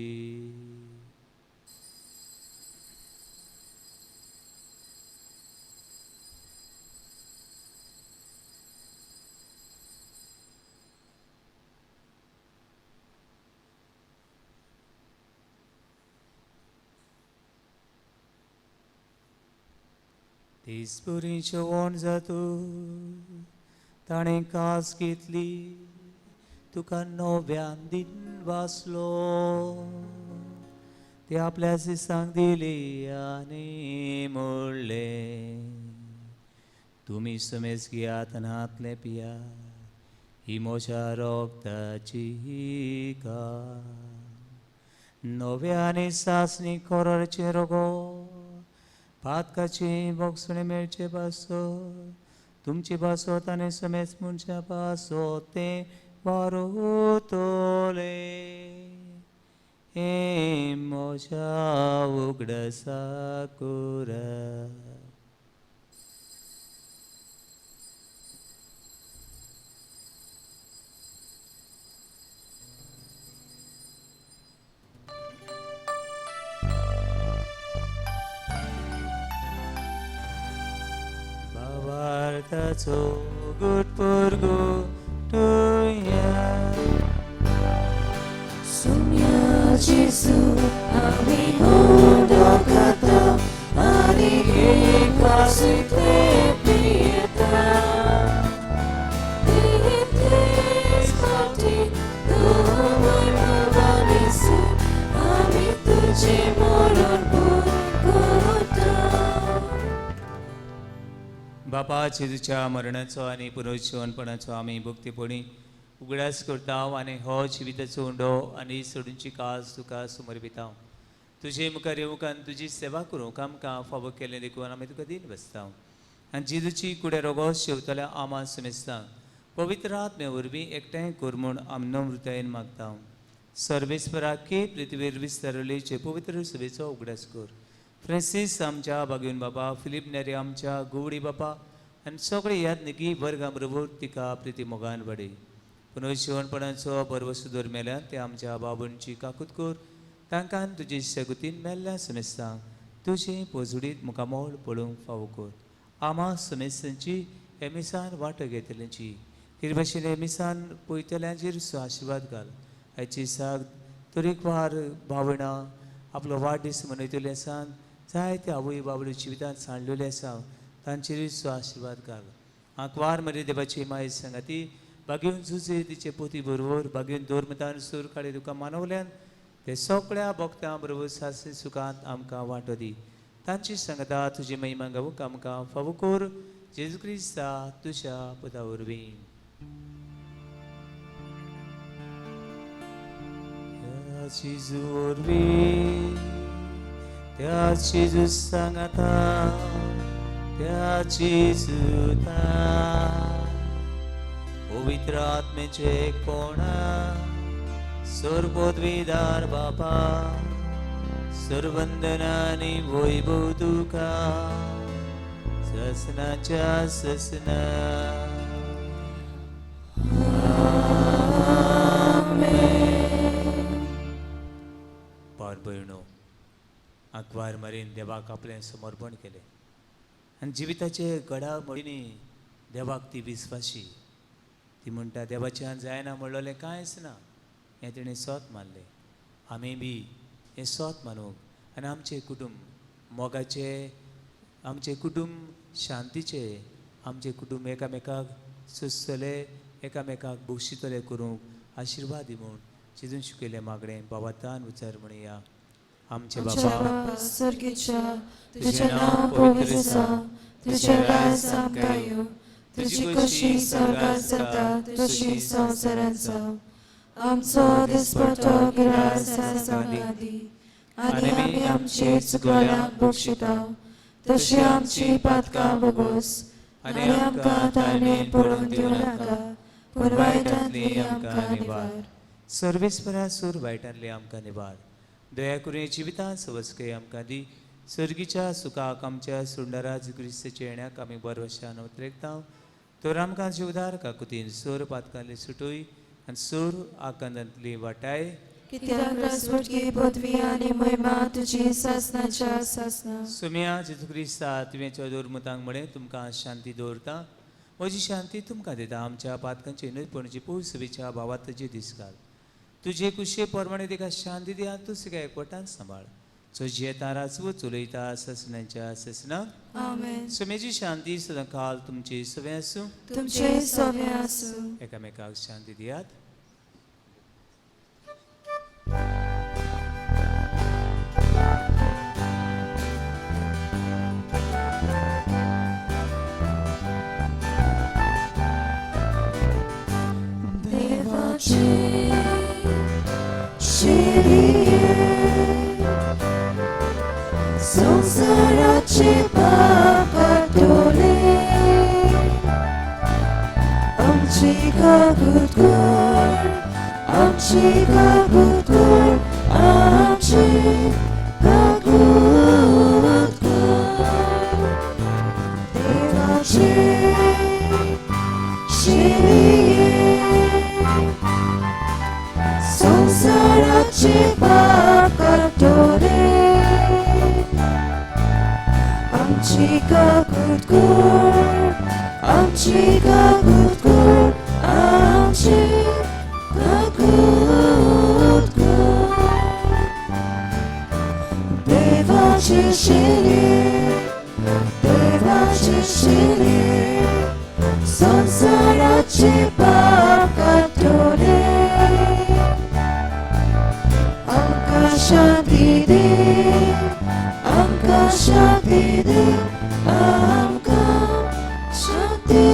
G: तीसपुरी जेवण जातू ताणें कास घेतली, तुका नव्यान दिन वाचलो, ती आपल्या सिसांक दिली आनी मोडलें, तुमी सुमेज घेयात आनी हातलें पिया, ही म्हज्या रगताची कास. नव्या आनी सासणी कोराचें रगत पातकाची बोगसुणी मेळचे पासत तुमची पासत आनी समेज मनशा पासत तें वारोतले. हे म्हज्या उगडासा करा. भावार्थाचो गुटपुरगो तुया
B: सुम्या जेजू आमी उदो खाता आनी एकासुते पियेता. तितलेच फावटी तूं भवानीसू आमी तुजें मरण पुरता.
G: बापा जेजूच्या मरणाचो आनी पुनर्जीवनपणाचो आमी भक्तीपणी उगडास करता आनी हो जिविताचो उंडो आनी सोडूंची कास तुका समर्पिता. तुजे मुखार येवंक आनी तुजी सेवा करूंक आमकां फावो केल्लें देखून आमी तुका दीन बसता. आनी जेजूची कुडे रोगो शेवतल्या आमा समेस्तांक पवित्र आत्म्या वरवीं एकठांय कर म्हूण आमी नम्रतायेन मागता. सर्वेस्पराकी पृथ्वीर विस्तारलेचे पवित्र सभेचो उगडास कर. फ्रेंसीस आमच्या बागेवन बाबा, फिलीप नेरी आमच्या गुवडी बाबा आनी सगळे यादनिकी वर्गां बरोबर तिका प्रिती मोगान वाडय. पूण शिवणपणाचो बरवसो दर मेल्यान ते आमच्या बाबूंची काकूत कर, तांकां तुजे शगतीन मेल्ल्या समेस्तांक तुजे पोजडीत मुखामोळ पळोवंक फावो कर. आमा समेस्तांची हे मिसान वांटो घेतल्यांची तेरे भाशेन हे मिसान पळयतल्यांचेर आशिर्वाद घाल. हाची साग तरेकवार भावणां आपलो वाडदीस मनयतले आसा, जायते आवय बाबड्यो जिवितांत सांडलेले आसा, तांचेरूय आशिर्वाद घाल. आंकवार मरे देवाची माय सांगाती बागेवन जुजे तिचे पोती बरोबर बागेवन दोरमतान सूर काडे तुका मानवल्यान ते सगळ्या भक्तां बरोबर सासे सुखांत आमकां वांटो दी. तांची सांगता तुजी महिमा गावूंक आमकां फावो कर, जेजू क्रिस्ता तुज्या पदा वरवीं. त्या जेजू वरवीं, त्या जेजू सांगाता, त्या जेजूता पवित्र आत्मेचे एकपणा सर्वोद्विदार बापा सर्वंदनानी वैभव तुका ससनाच्या ससना. पार भयणो, आंकवार मरेन देवाक आपलें समर्पण केलें आनी जिविताचे घडामोडींनी देवाक ती विस्वाशी. ती म्हणटा देवाच्यान जायना म्हणलेलें कांयच ना, हें तिणें सोत मानलें. आमी बी हें सोत मानूंक आनी आमचें कुटुंब मोगाचें, आमचें कुटुंब शांतीचें, आमचें कुटुंब एकामेकाक सोंसतलें, एकामेकाक बक्षितलें करूंक आशिर्वाद दी म्हूण जेजून शिकयलें मागणें बाबातान उच्चार म्हणया. आमचे बाबा
B: स्वर्गीच्या, तुजें नांव पवित्र जावं, तुजें राज आमकां येवं, तुजी खोशी स्वर्गार जाता तशी संवसारांत जावं. आमचो दिसपट्टो गिरास आमकां दी आनी आमी आमचे चुकल्यांक बक्षिता तशी आमची पातकां भोगोस आनी आमकां ताणें पळोवन दिवं नाका, पूण वायटांतली आमकां निवार.
G: सर्वेस्परा सूर वायटांतली आमकां निवार. दया करून जिवितांत सवस्कय आमकां दी. सर्गीच्या सुखाक आमच्या सुंदरा क्रिस्ताच्या येण्याक आमी बरवशान उतरेकता. तर आमकां जिवदार काकुतीन सोर पातकांतली सुटूय आनी सोर आकांतांतली वाटाय.
B: कित्याक राजवटकी पदवी आनी महिमा तुजी सासनाच्या सासना.
G: सुम्या जेजू क्रिस्ता तुवें चौदोर मुतांक म्हळें तुमकां शांती दवरता, म्हजी शांती तुमकां दिता. आमच्या पातकांची न्हय पूण पुसवेच्या भावात तुजी दीस घाल. तुजे कुशे प्रमाणे तिका शांती दी आनी तूं तिका एकवटान सांबाळ. सो जियेता राजवत चलयता ससनाच्या ससना.
B: आमेन.
G: सुमेची शांती सदांकाल तुमची सवें आसूं,
B: तुमचे सवें आसूं.
G: एकामेकाक शांती दियात.
B: देवाची शिरिये संवसाराचे पाप काडटले, आमची काकूत कर, आमची काकूत कर, आमची काकूत कर. देवाची शिरिये संवसाराचे पाप काडटले, आमची काकूत कर, आमची काकूत कर, आमची काकूत कर. देवाची शिरी, देवाची शिरी संवसाराचे पाप काडटले, आमकां शांती दी, आमकां शांती दी, आमकां शांती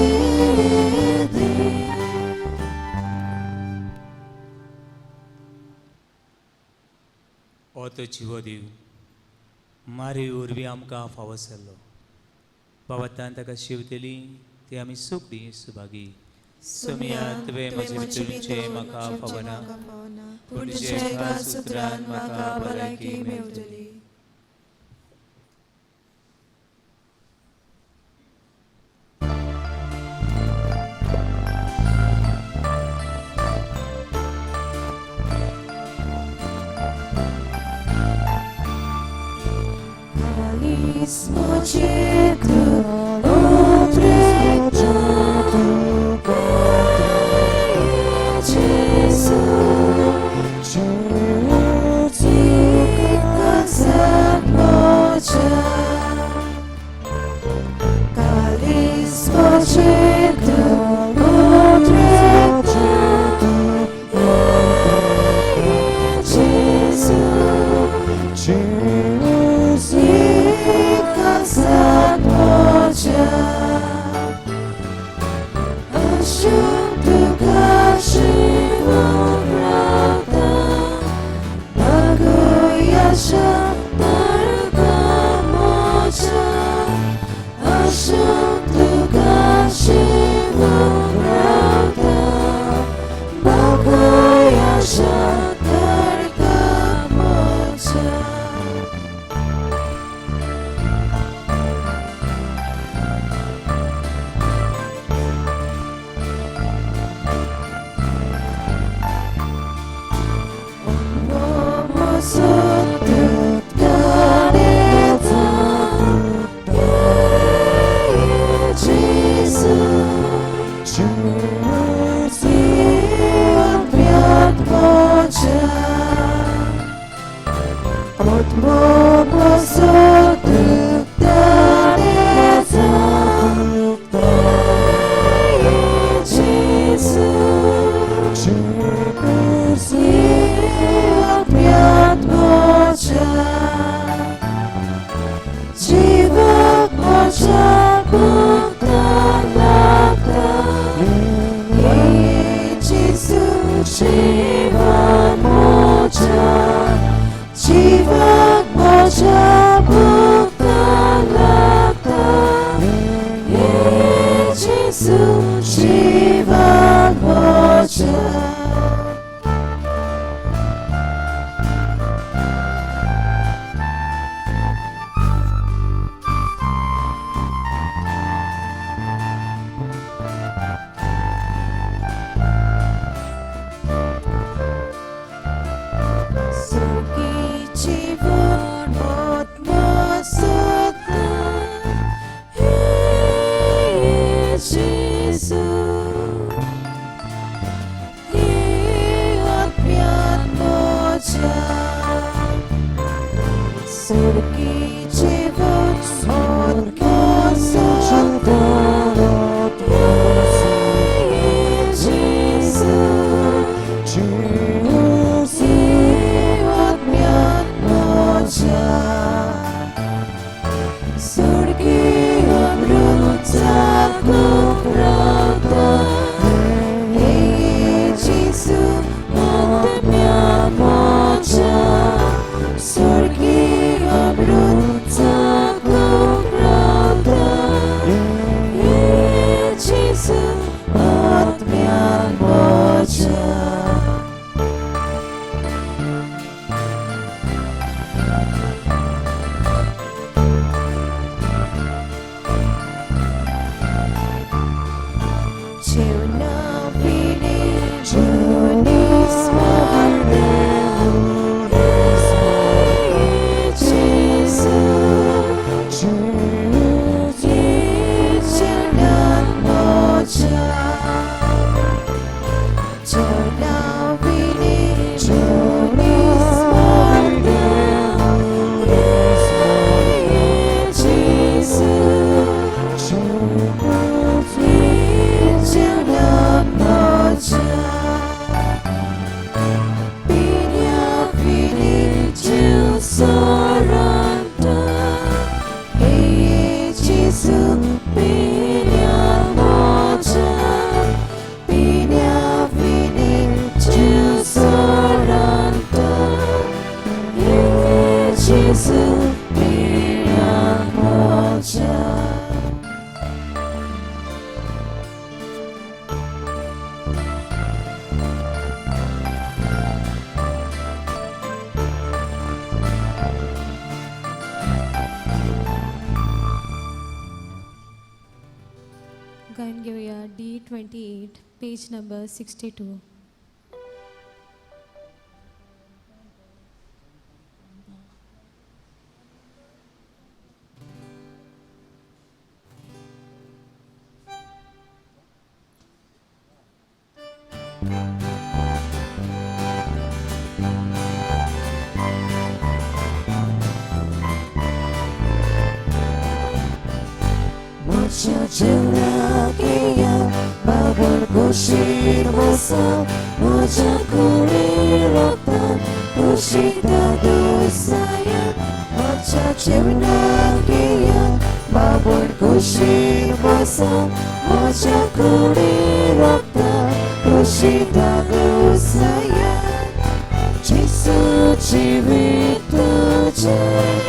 B: दी.
G: हो तो जिवो देव मारी वरवीं आमकां फावो जाल्लो. बाबा ताका शिवतली ती आमी सगळीं सुभागी. सुमिया तुवें म्हजे भितरचें म्हाका फावना,
B: पूण तुज्या एका सुत्रान म्हाका भलायकी मेवतली.
A: गायन घेवया D28, page number 62.
B: म्हज्या जेवणाक येया बाबड कुशीन वसा म्हज्या कुडी रोगतान कुशीता दुसाया म्हज्या जेवणाक येया बाबड कुशीन वसा म्हज्या कुडी रोगतान कुशीता दुसाया जेजू जिवीत तुजें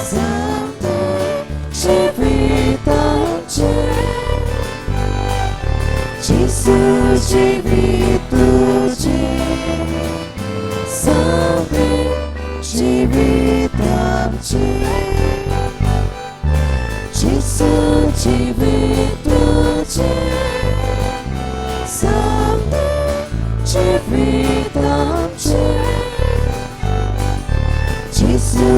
B: सामतें जिविताचें जेजू जिवीत तुजें सामतें जिविताचें जेजू जिवीत तुजें सामतें जिविताचें जेजू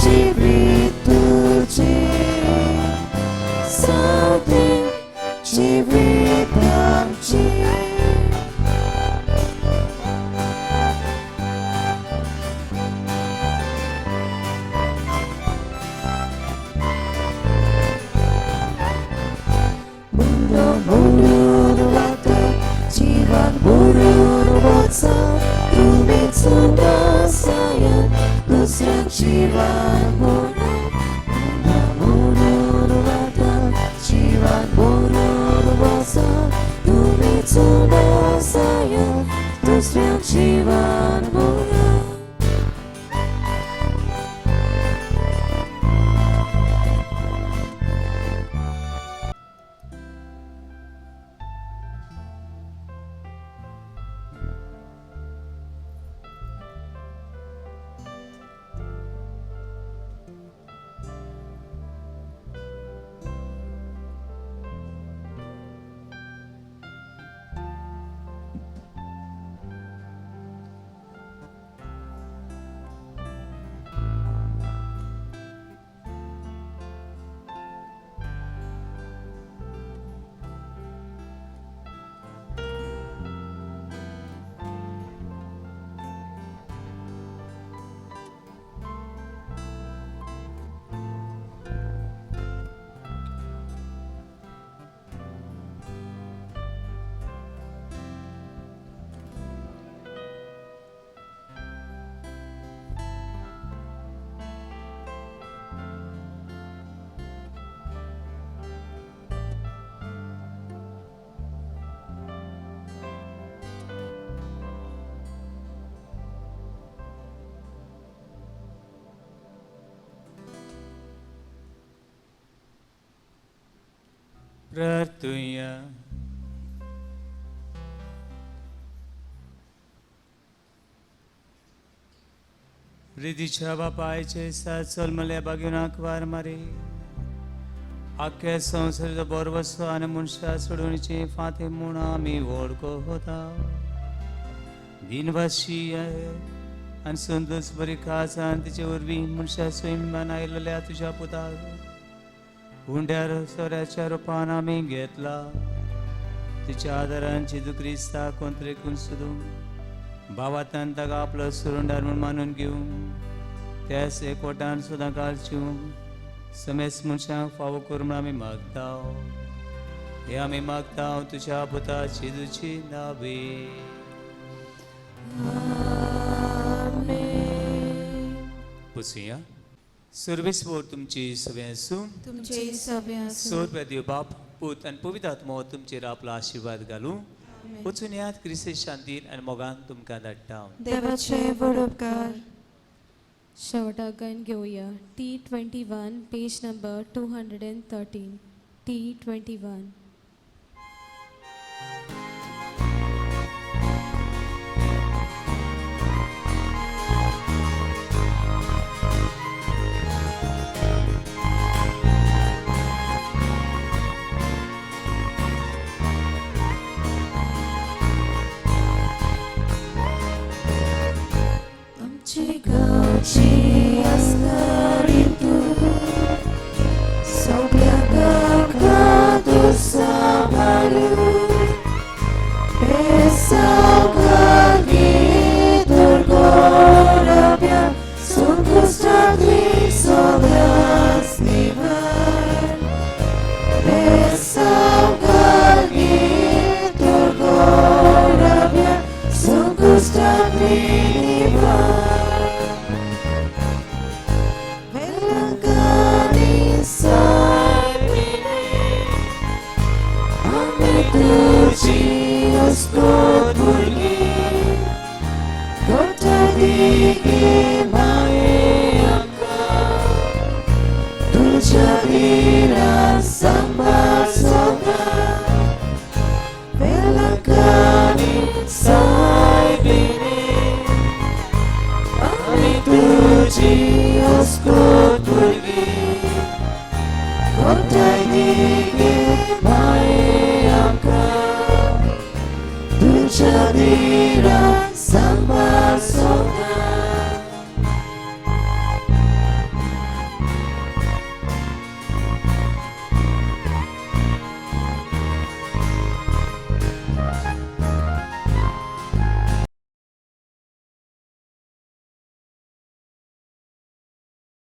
B: जिवीत तुजें सामतें जिविताचें. मुंडो मोडून वता जिवन मोडून वचा तुमीच सायन दुसऱ्या जिवन मोडून मुंडो मोडून वता जिवन मोडून वचा तुमीच सायन दुसऱ्या जिवन मोडून.
C: प्रार्थुया. रिदीच्या बापायचे सात जल्मल्या बागेनाक वार मारी आख्या संवसाराचो बरवसो आनी मनशा सोडवणीची फांती म्हूण आमी व्हडको होता. दिनवाशी आनी संतोष बरी खास आनी तिचे वरवीं मनशा स्वयंमान आयिल्ल्या तुज्या पुताक हुंड्यार सोऱ्याच्या रुपान आमी घेतला. तिच्या आदारान जेजू क्रिस्ता कोंत्रेकून सोदून भावातान ताका आपलो सुरुंडार म्हूण मानून घेवंक त्याच एकवटान सुद्दां घालच्यो समेस मनशांक फावो कर म्हूण आमी मागता. हे आमी मागता तुज्या पुता जेजूची नावे. पुसुया. सर्वेस्पोर तुमची सगळें आसूं.
D: तुमचे सगळें आसूं.
C: सोर देव बाप पूत आनी पवित्र आत्मो तुमचेर आपलो आशिर्वाद घालूं. वचून याद क्रिस्ती शांतीन आनी मोगान तुमकां धाडटा.
D: देवाचे व्हड उपकार.
A: शेवटाक गायन घेवया T21 page number 213 T21.
B: आमची गांवची आसणारी तूं सगळ्या गांवकां तूं सांबाळू. Justa Trinidad. Velankani Saibine, Ame tuji uskot burgi, Gota digi mae amka, Tuja dira sambar soga, Velankani Saibine, Ami tuji uskot burgi, Gota digi.